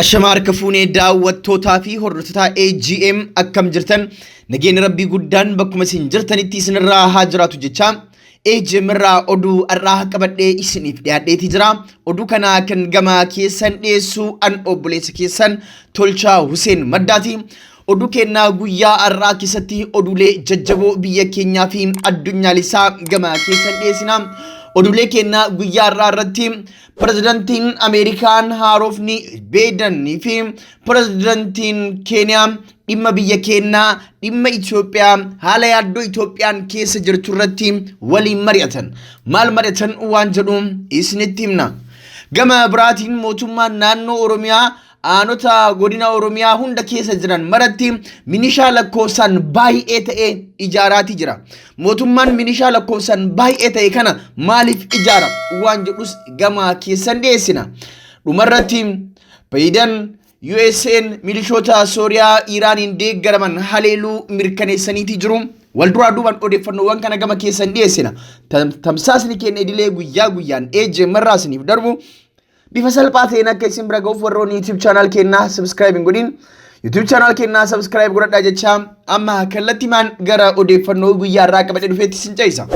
Ashama harka fuunee daawwattootaa fi hordoftoota AGM, akkam jirtan? Nageenyi rabbii guddaan bakkuma isin jirtanitti isinirraa haa jiraatu jecha, AGM irraa oduu har'aa qabadhee isiniif dhiyaadheeti jira. Oduu kana kan gama keessan dhiyeessu an obboleessa keessan Tolchaa Huseen Maddaati. Oduu kennaa guyyaa har'aa keessatti oduulee jajjaboo biyya keenyaa fi addunyaalessaa gama keessan dhiyeessina. Oduulee kennaa guyyaa har'aa irratti pirezidantiin Ameerikaan haarofni Beedanii fi pirezidantiin Keeniyaa dhimma biyya keenyaa, dhimma Itoophiyaa, haala yaaddoo Itoophiyaan keessa jirtu irratti waliin mari'atan. Maal mari'atan waan jedhu isinitti himna. Gama biraatiin mootummaan naannoo Oromiyaa aanota godina Oromiyaa hunda keessa jiran maratti minishaa lakkoofsaan baay'ee ta'e ijaaraatii jira. Mootummaan minishaa lakkoofsaan baay'ee ta'e kana maaliif ijaara waan jedhus gama keessan dhiyeessina. Dhumarratti Baayiden USA'n milishoota Sooriyaa Iraaniin deeggaraman haleeluu mirkaneessaniitii jiru. Wal duraa duubaan odeeffannoowwan kana gama keessan dhiyeessina. Tamsaasni keenya idilee guyyaa guyyaan AGM irraa isiniif darbu bifa salphaa ta'een akka isin bira ga'uuf, warroonni YouTube channel keenyaa subscribe hin godhin YouTube channel keenyaa subscribe godhadhaa jecha, amma kallattimaan gara odeeffannoo guyyaa irraa qabadhee dhufeetti isin ce'isa.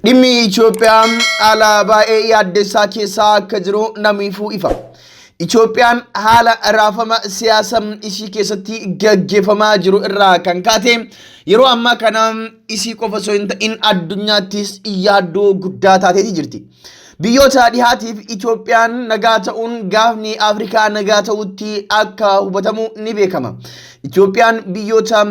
Dhimmi Itoophiyaa haala baay'ee yaaddessaa keessaa akka jiru namiifuu ifa. Itoophiyaan haala raafama siyaasa isii keessatti gaggeeffamaa jiru irraa kan kaate yeroo ammaa kana isii qofa osoo hin ta'in addunyaattis yaaddoo guddaa taateeti jirti. Biyyoota dhihaatiif Itoophiyaan nagaa ta'uun gaafni Afrikaa nagaa ta'utti akka hubatamu ni beekama. Itoophiyaan biyyoota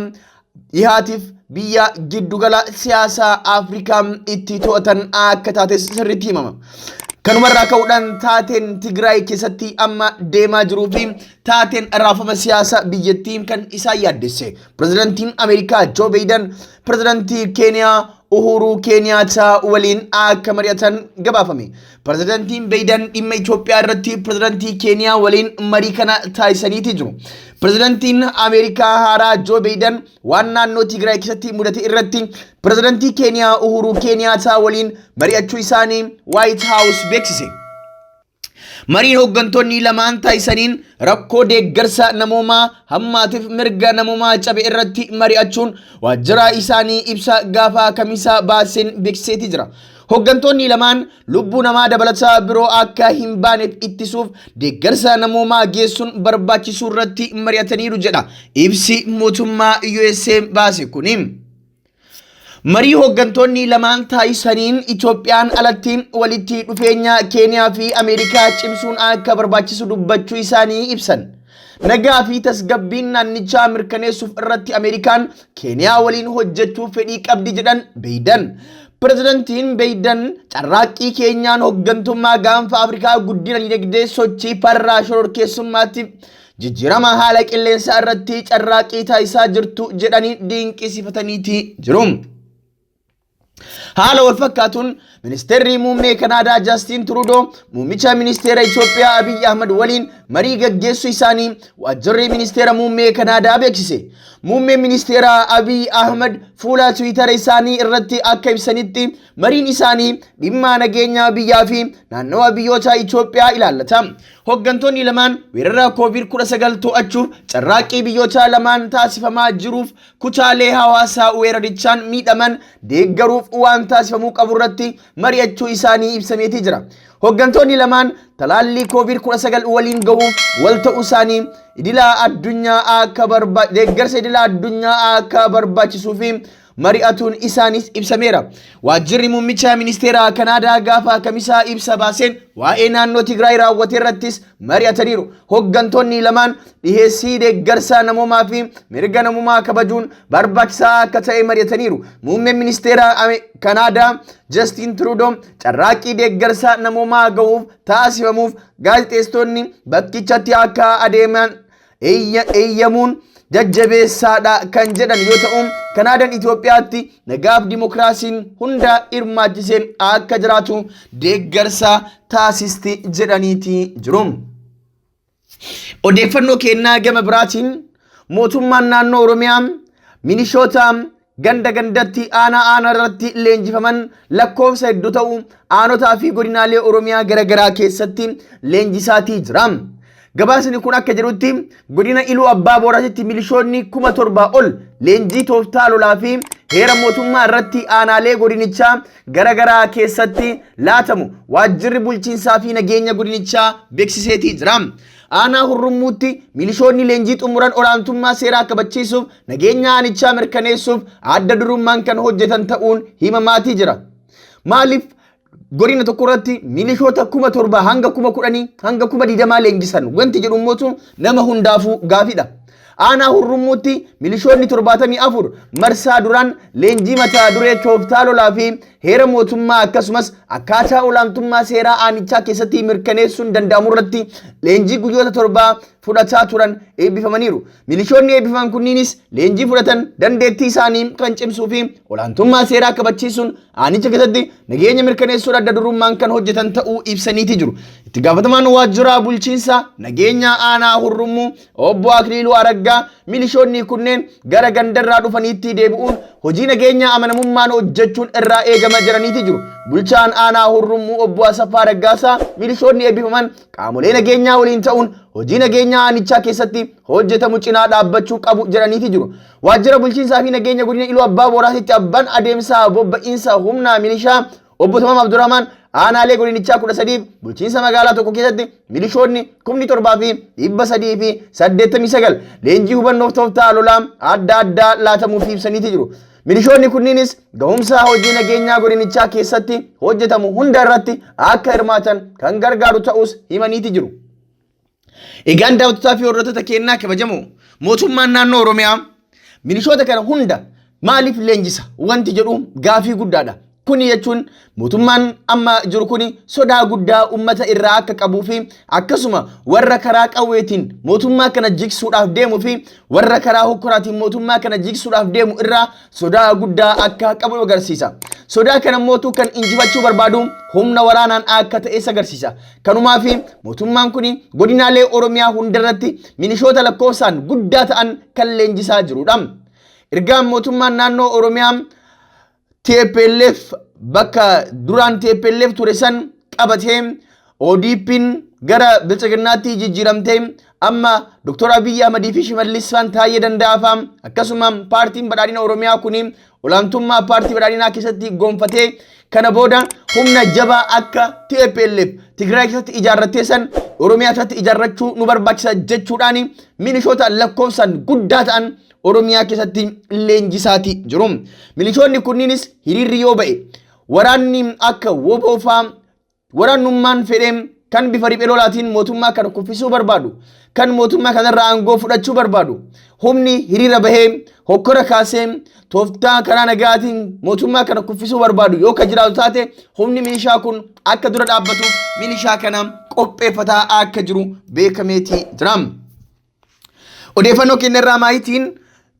dhihaatiif biyya giddugala siyaasaa Afrikaa itti to'atan akka taates sirriitti himama. Kanumarraa ka'uudhaan taateen Tigraay keessatti amma deemaa jiruu fi taateen raafama siyaasaa biyyattii kan isaan yaaddesse. Pirezidantiin Ameerikaa Joo Baayiden pirezidantii Keeniyaa Uhuruu Keeniyaataa waliin akka mari'atan gabaafame. Pirezidantiin Baayiden dhimma Itoophiyaa irratti pirezidantii Keeniyaa waliin marii kana taasisaniiti jiru. Pirezidantiin Ameerikaa haaraa Joo Baayiden waan naannoo Tigraay keessatti mudate irratti pirezidantii Keeniyaa Uhuruu Keeniyaataa waliin mari'achuu isaanii White House beeksise. Mariin hooggantoonni lamaan taasisaniin rakkoo deeggarsa namoomaa hammaatiif mirga namoomaa cabe irratti mari'achuun waajjira isaanii ibsa gaafa Kamisaa baaseen beeksiseeti jira. Hooggantoonni lamaan lubbuu namaa dabalataa biroo akka hin baaneef ittisuuf deeggarsa namoomaa geessuun barbaachisuu irratti mari'ataniiru jedha ibsi mootummaa USA baase kuni. Marii hooggantoonni lamaan taasisaniin Itoophiyaan alatti walitti dhufeenya Keeniyaa fi Ameerikaa cimsuun akka barbaachisu dubbachuu isaanii ibsan. Nagaa fi tasgabbiin naannichaa mirkaneessuuf irratti Ameerikaan Keeniyaa waliin hojjechuuf fedhii qabdi jedhan Beeydan. Pirezidantiin Beeydan carraaqqii Keenyaan hooggantummaa gaanfa Afrikaa guddina dinagdee, sochii farra shororkeessummaatti, jijjiirama haala qilleensaa irratti carraaqqii taasisaa jirtu jedhanii dinqisiifataniiti jiru. Haala wal fakkaatuun ministeerri muummee Kanaadaa Jaastiin Turudoo muummicha ministeera Itoophiyaa Abiy Ahmad waliin marii gaggeessuu isaanii waajjirri ministeera muummee Kanaadaa beeksise. Muummeen ministeera Abiy Ahmad fuula Tiwiitara isaanii irratti akka ibsanitti, mariin isaanii dhimma nageenyaa biyyaa fi naannawa biyyoota Itoophiyaa ilaallata. Hooggantoonni lamaan weerara COVID-19 to'achuuf carraaqqii biyyoota lamaan taasifamaa jiruuf kutaalee hawaasaa weerarichaan miidhaman deeggaruuf waan taasifamuu qabu irratti mari'achuu isaanii ibsameetii jira. Hooggantoonni lamaan talaallii COVID-19 waliin gahuuf wal ta'uu isaanii, idila addunyaa akka deeggarsa idila addunyaa akka barbaachisuu fi mari'atuun isaanis ibsameera. Waajjirri muummicha ministeera Kanaadaa gaafa Kamisaa ibsa baaseen waa'ee naannoo Tigraay raawwate irrattis mari'ataniiru. Hooggantoonni lamaan dhiheessii deeggarsa namoomaa fi mirga namoomaa kabajuun barbaachisaa akka ta'e mari'ataniiru. Muummeen ministeera Kanaadaa Justin Trudeau carraaqqii deeggarsa namoomaa gahuuf taasifamuuf gaazexeessitoonni bakkichatti akka adeeman eeyyamuun jajjabeessaadha kan jedhan yoo ta'u, Kanaadaan Itoophiyaatti nagaaf dimokiraasiin hunda hirmaachiseen akka jiraatu deeggarsa taasisti jedhaniiti jiru. Odeeffannoo kennaa gama biraatiin mootummaan naannoo Oromiyaa minishoota ganda gandatti, aanaa aanaa irratti leenjifaman lakkoofsa hedduu ta'u aanotaa fi godinaalee Oromiyaa garaagaraa keessatti leenjisaatii jira. Gabaasni kun akka jedhutti godina Iluu Abbaa Booraatitti milishoonni 7,000 ol leenjii tooftaa lolaa fi heera mootummaa irratti aanaalee godinichaa gara garaa keessatti laatamu waajjirri bulchiinsaa fi nageenya godinichaa beeksiseetii jira. Aanaa Hurrummuutti milishoonni leenjii xumuran olaantummaa seeraa kabachiisuuf nageenya aanichaa mirkaneessuuf adda durummaan kan hojjetan ta'uun himamaatii jira. Maaliif godina tokko irratti milishoota 7,000 hanga 10,000 hanga 20,000 leenjisan wanti jedhu immoo nama hundaafuu gaafidha. Aanaa Hurrummuutti milishoonni 74 marsaa duraan leenjii mataa duree tooftaa lolaa fi heera mootummaa akkasumas akkaataa olaantummaa seeraa aanichaa keessatti mirkaneessuun danda'amu irratti leenjii guyyoota 7 fudhataa turan eebbifamaniiru. Milishoonni eebbifaman kunniinis leenjii fudhatan dandeettii isaanii kan cimsuu fi olaantummaa seeraa kabachiisuun aanicha keessatti nageenya mirkaneessuun adda durummaan kan hojjetan ta'uu ibsaniiti jiru. Itti gaafatamaan waajjira bulchiinsa nageenya aanaa Hurrummuu obbo Akiliiluu Araggaa milishoonni kunneen gara gandarraa dhufaniitti deebi'uun hojii nageenya amanamummaan hojjechuun irraa eegama jedhaniiti jiru. Bulchaan aanaa Hurrummuu obbo Asaffaa Raggaasaa milishoonni eebbifaman qaamolee nageenyaa waliin ta'uun hojii nageenyaa aanichaa keessatti hojjetamu cinaa dhaabbachuu qabu jedhaniiti jiru. Waajjira bulchiinsaa fi nageenya godina Iluu Abbaa Booraatitti abbaan adeemsa bobba'insa humna milishaa obbo Tamaam Abdurrahmaan aanaalee godinichaa 13 bulchiinsa magaalaa tokko keessatti milishoonni 7,389 leenjii hubannoof tooftaa lolaa adda addaa laatamuuf ibsaniiti jiru. Milishoonni kunniinis gahumsa hojii nageenyaa godinichaa keessatti hojjetamu hunda irratti akka hirmaatan kan gargaaru ta'us himaniiti jiru. Egaan daawwattotaa fi hordoftoota keenyaa kabajamoo, mootummaan naannoo Oromiyaa milishoota kana hunda maaliif leenjisa wanti jedhu gaafii guddaadha. Kuni jechuun mootummaan amma jiru kuni sodaa guddaa uummata irraa akka qabuu fi akkasuma warra karaa qawweetiin mootummaa kana jigsuudhaaf deemuu fi warra karaa hokkoraatiin mootummaa kana jigsuudhaaf deemu irraa sodaa guddaa akka qabu agarsiisa. Sodaa kana mootuu kan injifachuu barbaadu humna waraanaan akka ta'es agarsiisa. Kanumaa fi mootummaan kun godinaalee Oromiyaa hundarratti milishoota lakkoofsaan guddaa ta'an kan leenjisaa jirudha. Ergaan mootummaan naannoo Oromiyaa TPLF bakka duraan TPLF ture san qabatee ODP'n gara Biltsiginnaatti jijjiiramtee amma Dr. Abiyyi Ahmadii fi Shimallis faan Taayyee Danda'aa faa akkasuma paartiin badhaadhina Oromiyaa kun olaantummaa paartii badhaadhinaa keessatti gonfatee kana booda humna jabaa akka TPLF Tigraay keessatti ijaarrattee san Oromiyaa keessatti ijaarrachuu nu barbaachisa jechuudhaan milishoota lakkoofsaan guddaa ta'an Oromiyaa keessatti leenjisaati jiru. Milishoonni kunniinis hiriirri yoo ba'e waraanni akka woboo faa waraannummaan fedhee kan bifa riphee lolaatiin mootummaa kana kuffisuu barbaadu, kan mootummaa kanarraa aangoo fudhachuu barbaadu, humni hiriira bahee hokkora kaasee tooftaa karaa nagaatiin mootummaa kana kuffisuu barbaadu yoo ka jiraatu taate humni milishaa kun akka dura dhaabbatuuf milishaa kana qopheeffataa akka jiru beekameeti jira. Odeeffannoo kennerraa maayitiin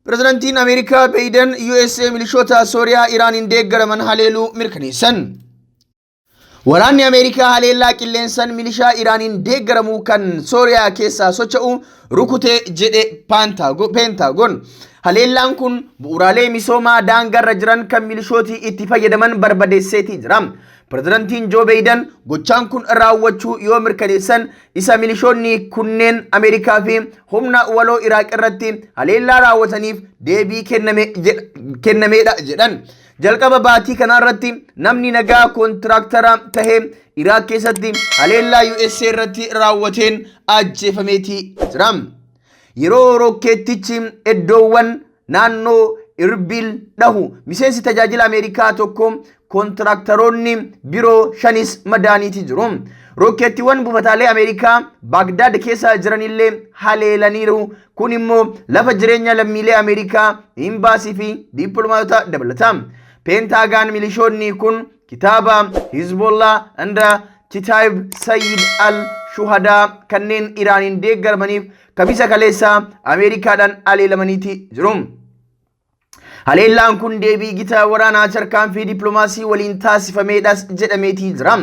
pirezidantiin Ameerikaa Baayiden USA milishoota Sooriyaa Iraaniin deeggaraman haleeluu mirkaneessan. Waraanni Ameerikaa haleellaa qilleensan milishaa Iraaniin deeggaramu kan Sooriyaa keessaa socho'u rukute jedhe Peentaagoon. Haleellaan kun bu'uuraalee misoomaa daangarra jiran kan milishooti itti fayyadaman barbadeesseetii jira. Pirezidantiin Joo Baayiden gochaan kun raawwachuu yoo mirkaneessan isa milishoonni kunneen Ameerikaa fi humna waloo Iraaq irratti haleellaa raawwataniif deebii kennameedha jedhan. Jalqaba baatii kanarratti namni nagaa koontiraaktara tahee Iraaq keessatti haleellaa USA irratti raawwateen ajjeefameeti jira. Yeroo rokkeettichi iddoowwan naannoo Irbil dhahu miseensi tajaajila Ameerikaa tokko kontiraaktaroonni biroo shanis madaaniiti jiru. Rokkeettiiwwan buufataalee Ameerikaa Baagdaad keessa jiranillee haleelaniiru. Kun immoo lafa jireenya lammiilee Ameerikaa, imbaasii fi dippiloomaatota dabalata. Peentaagaan milishoonni kun kitaaba Hizbollaa inda Kitaayib Sayyid al Shuhadaa kanneen Iraaniin deeggaramaniif Kamisa kaleessaa Ameerikaadhaan haleelamaniiti jiru. Haleellaan kun deebii gita waraanaa tarkaanfii dippiloomaasii waliin taasifameedhas jedhameetii jira.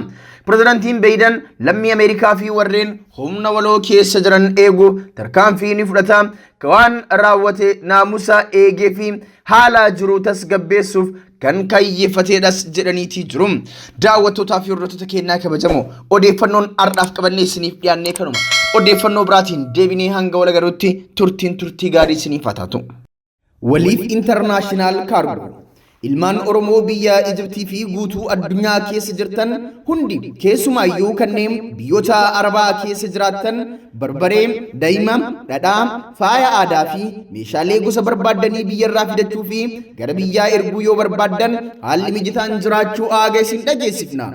Pirezidaantiin Baayiden lammii Ameerikaa fi warreen humna waloo keessa jiran eeguuf tarkaanfii ni fudhata. Waan raawwate naamusa eegee fi haala jiru tasgabbeessuuf kan kayyeeffateedhas jedhaniitii jiru. Daawwattootaa fi hordoftoota keenyaa kabajamoo, odeeffannoon har'aaf qabannee isiniif dhiyaannee kanuma. Odeeffannoo biraatiin deebinee hanga wal agarutti turtiin turtii gaarii isiniif haa taatu. Waliif International Cargo Ilmaan Oromoo biyya Ijiptii fi guutuu addunyaa keessa jirtan hundi keessumaayyuu kanneen biyyoota Arabaa keessa jiraattan barbaree, daa'ima, dhadhaa, faaya aadaa fi meeshaalee gosa barbaaddanii biyyarraa fidachuu fi gara biyyaa erguu yoo barbaaddan haalli mijataan jiraachuu aaga isin dhageessifna.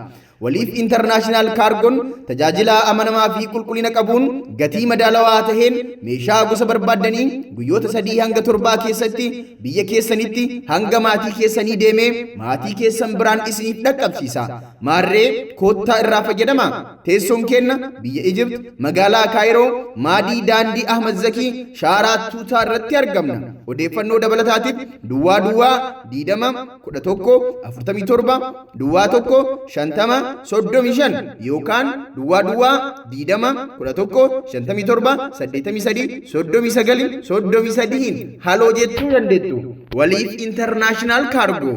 Waliif International Cargoon tajaajila amanamaa fi qulqullina qabuun gatii madaalawaa taheen meeshaa gosa barbaaddanii guyyoota 3 hanga 7 keessatti biyya keessanitti hanga maatii keessanii deemee maatii keessan biraan isiniif dhaqqabsiisa. Maarree koottaa irraa fayyadamaa. Teessoon keenna biyya Ijipt magaalaa Kaayiroo Maadii daandii Ahmad Zakii shaaraa Tuutaa irratti argamna. Odeeffannoo dabalataatiif duwwaa duwwaa 20 11 47 duwwaa 1 50 35 yookaan duwwaa duwwaa 20 11 57 83 39 33 haloo jechuu dandeettu. Waliif International Cargo.